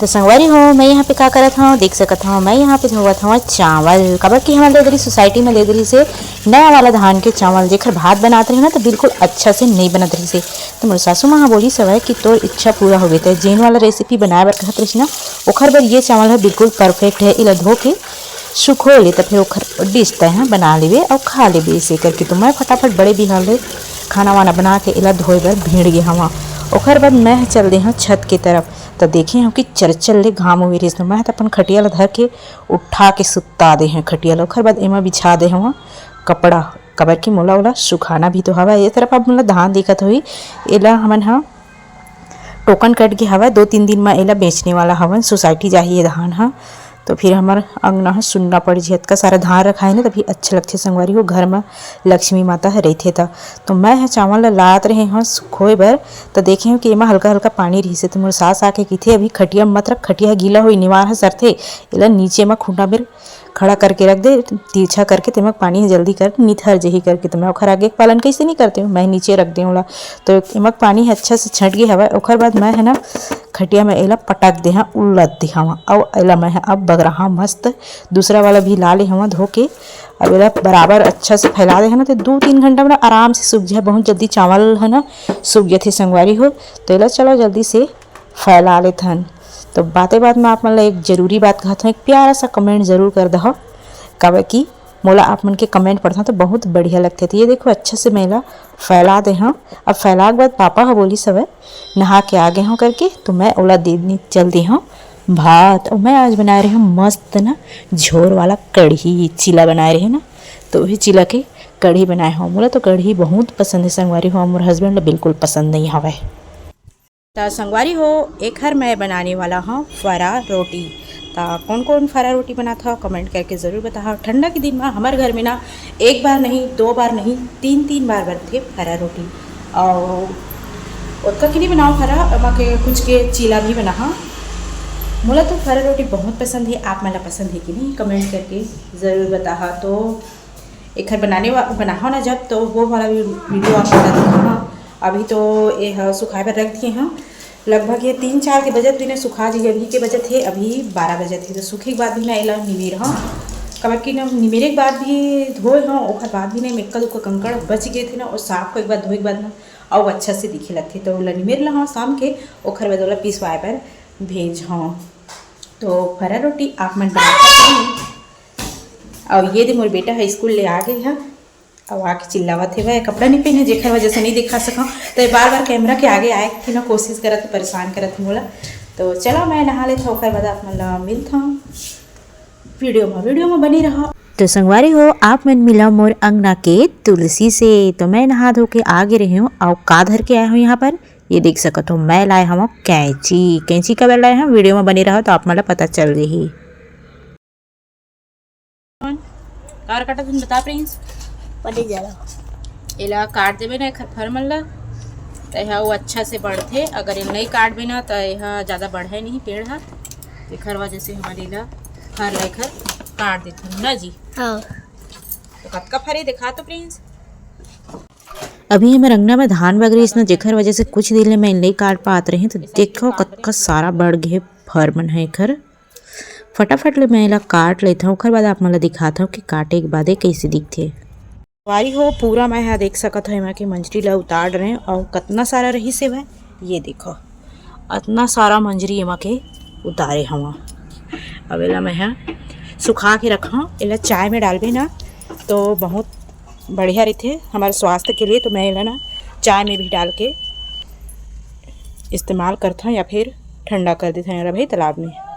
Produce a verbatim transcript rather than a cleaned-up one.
तो संगवारी हो, मैं यहाँ पे का करत हव, देख सकत हव, मैं यहाँ पे धोवत हव चावल, काबर कि हमन ले दरी सोसाइटी में ले दरी से नया वाला धान के चावल, जेकर भात बनात रही ना, तो बिल्कुल अच्छा से नहीं बनत रही से। तो मोर सासू माँ बोली सवय कि तोर इच्छा पूरा हो गई, ते जेन वाला रेसिपी बनाए बर कहत रही ना, ओखर बर ये चावल है बिल्कुल परफेक्ट है। इला धो के सुखो ले, तो फिर ओखर डिश तय बना लेबे और खा लेबे। इसे करके तो मैं फटाफट बड़े बिहार ले खाना वाना बना के इला धोए बर भीड़ गे हवा। ओखर बाद मैं चल दे हव छत के तरफ, तो देखे हव कि चरचर ले घाम हुए रहिस, तो मैं ह त अपन खटिया ला धर के उठा के सुता दे हव खटिया ला। ओखर बाद एमा बिछा दे हव कपड़ा, काबर कि मोला ओला सुखाना भी तो हवय। ये तरफ आप मोला धान दिखत होही, एला हमन ह टोकन कट गे हवय, दो तीन दिन म एला बेचने वाला हवन, सोसाइटी जाही ये धान ह। तो फिर हमर अंगना ह सुन्ना पड़ जी, अतका सारा धान रखाए ना, तभी अच्छा लगथे संगवारी हो, घर म लक्ष्मी माता ह रहिथे त। तो मैं ह चावल ल लात रहे हव सुखोए बर, त देखे हव कि एमा हल्का हल्का पानी रहिसे, त मोर सास आके कहिथे, "अभी खटिया म मत रख, खटिया ह गीला होई, निवार ह सरथे, एला नीचे म खूंटा मेर खड़ा करके रख दे, तिरछा करके, तेमा पानी ह जल्दी कर निथर जही," करके। तो मैं ओखर आगे पालन कैसे नहीं करते हूँ, मैं नीचे रख दे ओला। तो एमा पानी ह अच्छा से छंट गे हवय। ओखर बाद मैं है ना खटिया में एला पटक दे हव, उलट दे हव, अउ एला मैं ह अब बगराहा मस्त दूसरा वाला भी ला ले हव धो के। अब एला बराबर अच्छा से फैला दे हव ना, तो दो तीन घंटा में ना आराम से सूख जाए। बहुत जल्दी चावल है ना सूख जाथे संगवारी हो। तो एला चलो जल्दी से फैला लेथन। तो बाते बात में आप मन ला एक जरूरी बात कहत हव, एक प्यारा सा कमेंट जरूर कर दहो, काबर कि मोला आप मन के कमेंट पढ़थव तो बहुत बढ़िया लगथे। तो ये देखो, अच्छा से मैं एला फैला दे हव। अब फैला के बाद पापा ह बोलिस हवय, "नहा के आ गे हव," करके, तो मैं ओला दे दे चल दे हव भात। और मैं आज बनाए रहे हव मस्त ना झोर वाला कढ़ी, चीला बनाए रहे ना, तो वही चीला के कढ़ी बनाए हव। मोला तो कढ़ी बहुत पसंद है संगवारी हो, मोर हस्बैंड ला बिल्कुल पसंद नहीं हवय। त संगवारी हो, एखर मैं बनाने वाला हव फरा रोटी। त कौन कौन फरा रोटी बनात हव, कमेंट करके जरूर बताहव। ठंडा के दिन में हमर घर में ना एक बार नहीं, दो बार नहीं, तीन तीन बार बनथे फरा रोटी। और ओतका के नहीं बनाओ फरा, एमा के कुछ के चीला भी बनाहा। मोला तो फरा रोटी बहुत पसंद है, आप मन ला पसंद है कि नहीं, कमेंट करके जरूर बताहा। तो एखर बनाने वा-, बनाहो ना जब, तो वो वाला भी वीडियो आप मन ला दिखाहा। अभी तो ये ह सुखाए बर रख दिए हव, लगभग ये तीन चार के बजत भी ना सुखा जाही। अभी के बजत हे, अभी बारह बजत हे, तो सूखे के बाद भी ना एला निमेर हव, काबर कि ना निमेरे के बाद भी धोए हव, ओखर बाद भी ना एमा एक्का दुक्का कंकड़ बच गए थे ना, और साफ होए के बाद, धोए के बाद ना अउ अच्छा से दिखे लगथे। तो ओला निमेर ला हव शाम के, ओखर बाद ओला पिसवाए बर भेज हव। तो फरा रोटी आप मन बना सकते हैं। और ये दे मोर बेटा ह स्कूल ले आ गे ह, अउ आके चिल्लावत हे, "वह कपड़ा नहीं पहने," जेकर वजह से नहीं दिखा सकव। तो ये बार बार कैमरा के आगे आए के ना कोशिश करत हे, परेशान करत हे मोला। तो चलो मैं नहा लेथव, ओकर बाद आप मन ला मिलथव वीडियो में, वीडियो में बने रहो। तो संगवारी हो, आप मन मिला मोर अंगना के तुलसी से। तो मैं नहा धो के आ गे रहे हव, अउ का धर के आए हव यहाँ पर, ये देख सकत हो, मैं लाए हव कैंची। कैंची काबर लाए हव, वीडियो में बने रहो तो आप मन ला पता चल जाही। काबर काटत हन बता प्रिंस? पटे जाला। एला काट देबे ना एखर फर मन ला, त एहा अउ अच्छा से बढ़थे। अगर एला नहीं काटबे ना, त एहा ज्यादा बढ़े नहीं पेड़ ह। एखर वजह से हमन एला फर ला एखर काट देथन ना जी। हाँ। तो कतका फरे देखा तो प्रिंस। अभी हमर अंगना में धान बगरिस ना, जेखर वजह से कुछ दिन ले मैं नहीं काट पात रहे, तो देखो कतका सारा बढ़ गे फर मन है एखर। फटाफट ले मैं एला काट लेथव, ओखर बाद आप मन ला दिखाथव कि काटे के बाद ये कइसे दिखथे। संगवारी हो, पूरा मैं हा देख सकत हव, एमा के मंजरी ला उतार रहे हव, अउ कतना सारा रहिस हे भाई, ये देखो, अतना सारा मंजरी एमा के उतारे हव। अब एला मैं हा सुखा के रखव, एला चाय में डालबे ना, तो बहुत बढ़िया रहिथे हमारे स्वास्थ्य के लिए, तो मैं एला ना चाय में भी डाल के इस्तेमाल करथव या फिर ठंडा कर देथव यार भाई तालाब में।